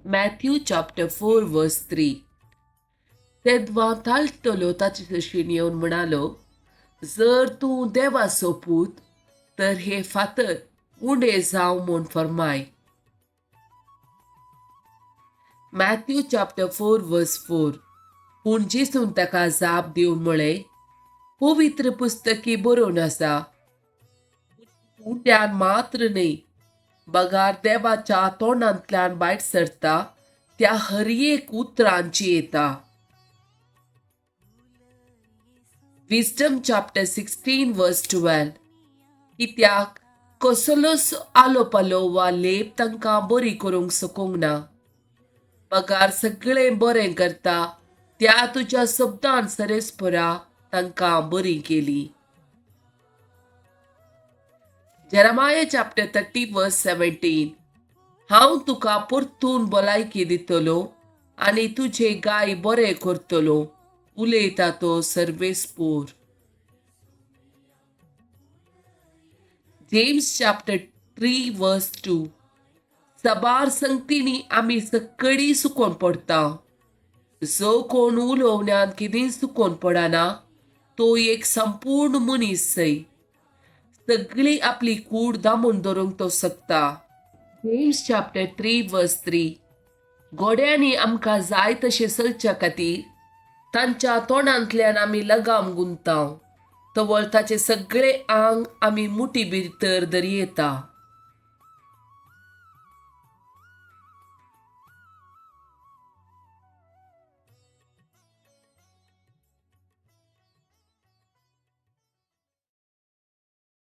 Matthew chapter 4 verse 3. तेदवां ताळटलो ताचे तशेन येवन म्हणालो, जर तूं देवाचो पूत तर हे फातर उंडे जावं म्हूण फरमाय. Matthew chapter 4 verse 4. पूण जेजून ताका जाप दिवन म्हळें, पवित्र पुस्तकी बरोवन आसा, उंड्यान मात्र न्हय बगार देवाच्या तोंडांतल्यान भायर सरता त्या हर एक उतरांची येता. Wisdom chapter 16 verse 12. कित्याक कसलोच आलो पालो वा लेप तांकां बरी करूंक शकूंक ना, बगार सगळें बरें करता त्या तुज्या शब्दान सरेस्परा तांकां बरी केली. Jeremiah chapter 30 verse 17. हांव तुका परतून भलायकी दितलो आनी तुजे गाय बरे करतलो, उलयता तो सर्वेस्पोर. James chapter 3 verse 2. सबार संगतींनी आमी सकडी सुकोन पडटा. जो कोण उलोवण्यांत कितें सुकोन पडना तो एक संपूर्ण मनीस सय, सगळी आपली कूड दामून धरूंक तो शकता. James chapter 3 verse 3. घोड्यांनी आमकां जाय तशें चलच्या खातीर तांच्या तोंडांतल्यान आमी लगाम गुंताव, तवळ ताचे सगळे आंग आमी मुठी भितर दरयेता.